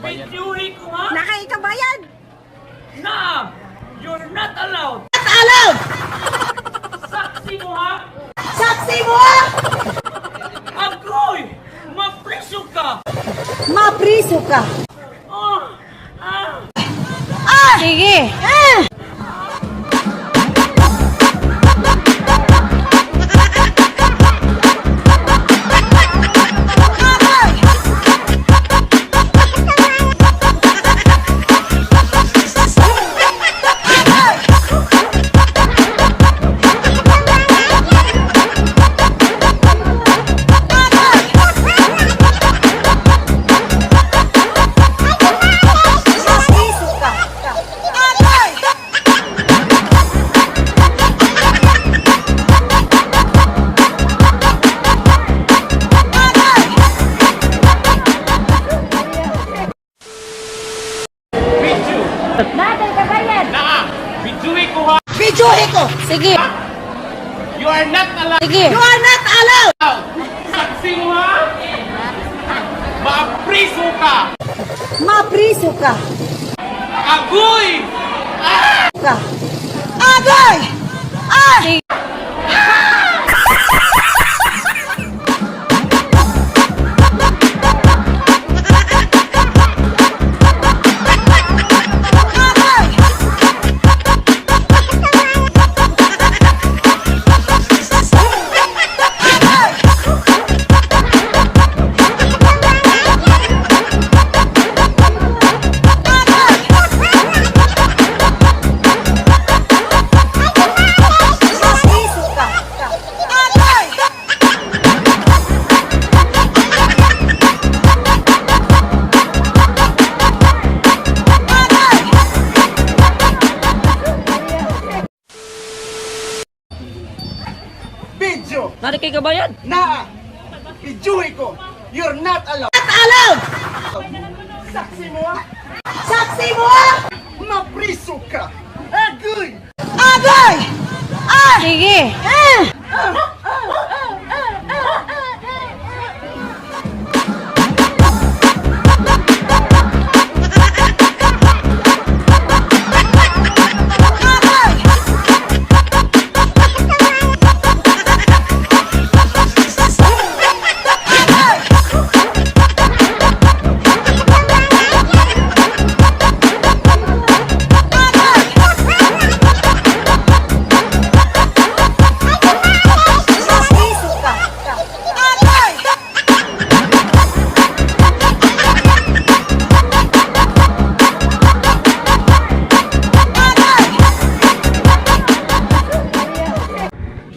kabayan. Videohi ko ha? Nakay kabayad. Na! You're not allowed! Not allowed. Saksi mo ha? Saksi mo ha? Agoy! Mapriso ka! Mapriso ka. Oh! Ah! Ah! Sige. Ah! Mapriso ka. Agoy! Video! Nakay kabayad. Naa! Videohi ko ha? Videohe ko. Sige. You are not allowed! Sige. You are not allowed. Saksi mo ha? Mapriso ka! Mapriso ka. Agoy! Ka. Agoy! Ah! Sige. Mapriso ka. Agoy! Video! Nari kay kabayad? Naa! Videohi ko! You're not allowed! Not allowed. Saksi mo ha? Saksi mo ha? Mapriso ka! Agoy! Agoy! Ah! Sige. Ah! Mapriso ka. Agoy!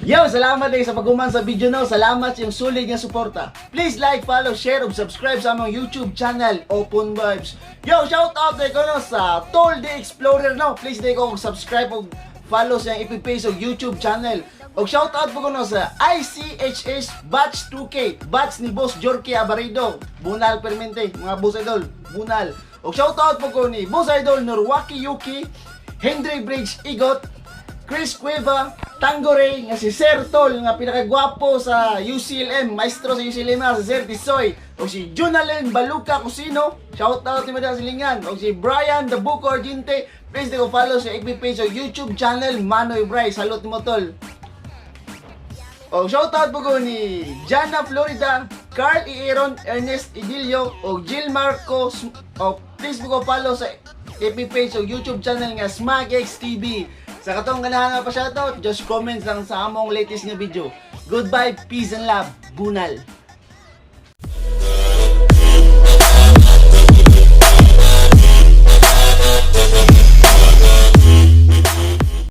Yo, salamat din sa paghuman sa video no. Salamat sa iyong sulit nga suporta. Please like, follow, share ug subscribe sa among YouTube channel Open Vibes. Yo, shout out day ko no sa Tol the Explorer no. Please day ko og subscribe ug follow sa iyang FB page ug YouTube channel. Og shout out po ko no sa ICHS Batch 2K, batch ni Boss Jorke Abarido. Bunal Permente, mga boss idol, bunal. Og shout out po ko ni Boss Idol Norwaki Yuki, Henry Bridge Igot, Chris Cueva, Tango Ray, nga si Sir Tol, nga pinakagwapo sa UCLM, maestro sa UCLM nga, si Sir Tisoy, o si Junalen Baluca Cusino, shout out ni Madam Silingan, o si Brian The Buko Argente, please di ko follow sa FB page o YouTube channel Manoy Bryce, salute mo tol. O shout out po ko ni Jana Florida, Carl E. Aaron, Ernest Idilio, o Jill Marco, o please po ko follow sa FB page o YouTube channel nga SmagX TV. Sa katong ganahan nga pa shoutout, just comments lang sa among latest nga video. Goodbye, peace and love. Bunal.